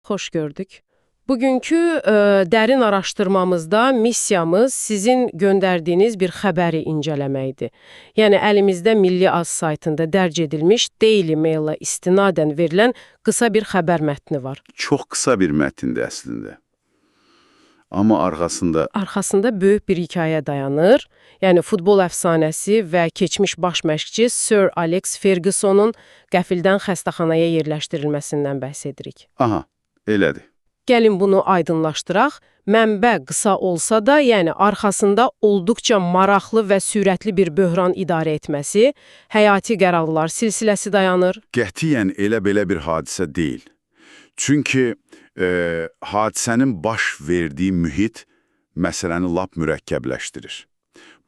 Xoş gördük. Bugünkü dərin araşdırmamızda missiyamız sizin göndərdiyiniz bir xəbəri incələməkdir. Yəni əlimizdə Milli Az saytında dərc edilmiş Daily Mail-a istinadən verilən qısa bir xəbər mətni var. Çox qısa bir mətindir əslində. Amma arxasında Arxasında böyük bir hekayə dayanır. Yəni futbol əfsanəsi və keçmiş baş məşqçi Sir Alex Fergusonun qəfildən xəstəxanaya yerləşdirilməsindən bəhs edirik. Aha, elədir. Gəlin bunu aydınlaşdıraq. Mənbə qısa olsa da, yəni arxasında olduqca maraqlı və sürətli bir böhran idarə etməsi, həyati qərarlar silsiləsi dayanır. Qətiyyən elə belə bir hadisə deyil. Çünki hadisənin baş verdiyi mühit məsələni lap mürəkkəbləşdirir.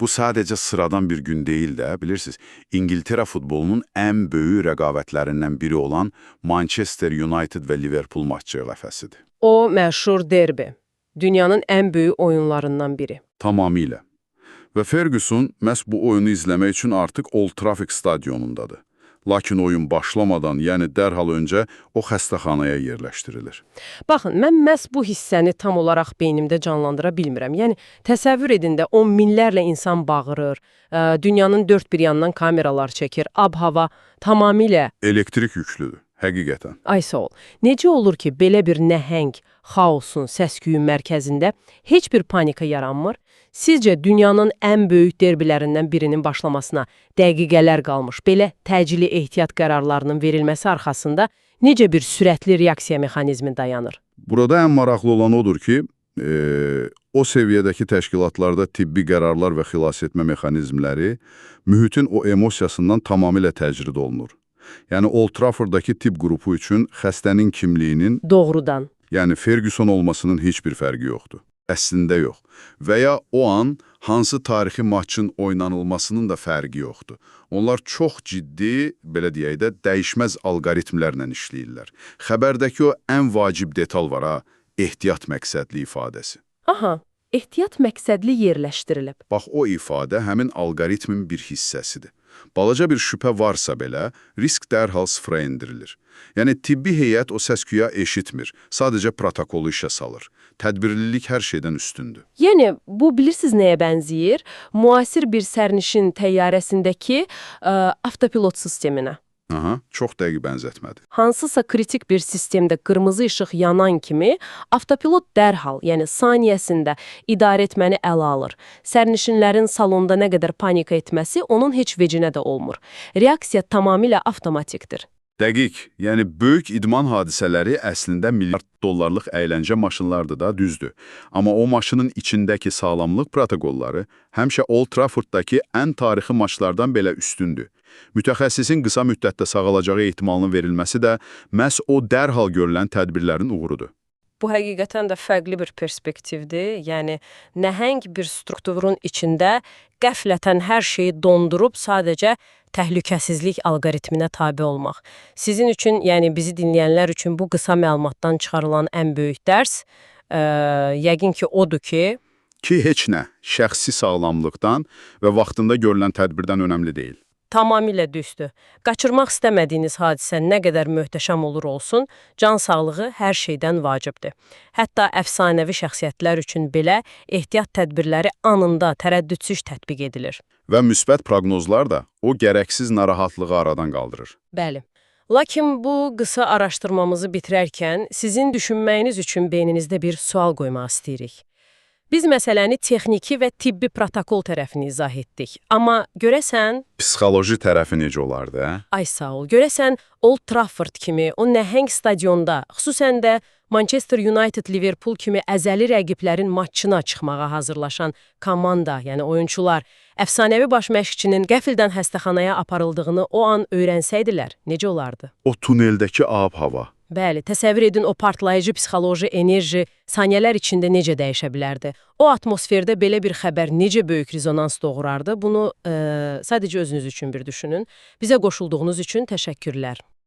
Bu sadəcə sıradan bir gün deyil də, bilirsiniz, İngiltərə futbolunun ən böyük rəqabətlərindən biri olan Manchester United və Liverpool matçı ərəfəsidir. O məşhur derbi, dünyanın ən böyük oyunlarından biri. Tamamilə. Və Ferguson məhz bu oyunu izləmək üçün artıq Old Trafford stadionundadır. Lakin oyun başlamadan, yəni dərhal öncə o xəstəxanaya yerləşdirilir. Baxın, mən məhz bu hissəni tam olaraq beynimdə canlandıra bilmirəm. Yəni təsəvvür edin də on minlərlə insan bağırır, dünyanın dörd bir yanından kameralar çəkir, ab-hava tamamilə Elektrik yüklüdür, həqiqətən. Ay sağ ol. Necə olur ki, belə bir nəhəng xaosun, səs-küyün mərkəzində heç bir panika yaranmır? Sizcə dünyanın ən böyük derbilərindən birinin başlamasına dəqiqələr qalmış belə təcili ehtiyat qərarlarının verilməsi arxasında necə bir sürətli reaksiya mexanizmi dayanır? Burada ən maraqlı olan odur ki, o səviyyədəki təşkilatlarda tibbi qərarlar və xilas etmə mexanizmləri mühitin o emosiyasından tamamilə təcrid olunur. Yəni Old Trafford'dakı tibb qrupu üçün xəstənin kimliyinin, Doğrudan. yəni Ferguson olmasının heç bir fərqi yoxdur. Əslində yox. Və ya o an hansı tarixi maçın oynanılmasının da fərqi yoxdur. Onlar çox ciddi, belə deyək də, dəyişməz alqoritmlərlə işləyirlər. Xəbərdəki o ən vacib detal var ha, ehtiyat məqsədli ifadəsi. Aha, ehtiyat məqsədli yerləşdirilib. Bax, o ifadə həmin alqoritmin bir hissəsidir. Balaca bir şübhə varsa belə, risk dərhal sıfıra endirilir. Yəni tibbi heyət o səs-küyə eşitmir, sadəcə protokolu işə salır. Tədbirlilik hər şeydən üstündür. Yəni bu bilirsiniz nəyə bənzəyir? Müasir bir sərnişin təyyarəsindəki avtopilot sisteminə. Aha, çox dəqiq bənzətmədir. Hansısa kritik bir sistemdə qırmızı işıq yanan kimi avtopilot dərhal, yəni saniyəsində idarə etməni ələ alır. Sərnişinlərin salonda nə qədər panika etməsi onun heç vecinə də olmur. Reaksiya tamamilə avtomatikdir. Dəqiq, yəni böyük idman hadisələri əslində milyard dollarlıq əyləncə maşınlardır da, düzdür. Amma o maşının içindəki sağlamlıq protokolları həmişə Old Trafford'dakı ən tarixi maçlardan belə üstündür. Mütəxəssisin qısa müddətdə sağalacağı ehtimalının verilməsi də məhz o dərhal görülən tədbirlərin uğurudur. Bu həqiqətən də fərqli bir perspektivdir. Yəni nəhəng bir strukturun içində qəflətən hər şeyi dondurub sadəcə təhlükəsizlik alqoritminə tabe olmaq. Sizin üçün, yəni bizi dinləyənlər üçün bu qısa məlumatdan çıxarılan ən böyük dərs, yəqin ki odur ki, Ki heç nə şəxsi sağlamlıqdan və vaxtında görülən tədbirdən önəmli deyil. Tamamilə düzdür. Qaçırmaq istəmədiyiniz hadisə nə qədər möhtəşəm olur olsun, can sağlığı hər şeydən vacibdir. Hətta əfsanəvi şəxsiyyətlər üçün belə ehtiyat tədbirləri anında tərəddüdsüz tətbiq edilir. Və müsbət proqnozlar da o gərəksiz narahatlığı aradan qaldırır. Bəli. Lakin bu qısa araşdırmamızı bitirərkən sizin düşünməyiniz üçün beyninizdə bir sual qoymaq istəyirik. Biz məsələni texniki və tibbi protokol tərəfini izah etdik. Amma görəsən, Psixoloji tərəfi necə olardı, hə? Ay sağ ol. Görəsən Old Trafford kimi o nəhəng stadionda, xüsusən də Manchester United, Liverpool kimi əzəli rəqiblərin maçına çıxmağa hazırlaşan komanda, yəni oyunçular əfsanəvi baş məşqçinin qəfildən xəstəxanaya aparıldığını o an öyrənsəydilər, necə olardı? O tuneldəki ab-hava. Bəli, təsəvvür edin o partlayıcı psixoloji enerji saniyələr içində necə dəyişə bilərdi? O atmosferdə belə bir xəbər necə böyük rezonans doğurardı? Bunu sadəcə özünüz üçün bir düşünün. Bizə qoşulduğunuz üçün təşəkkürlər.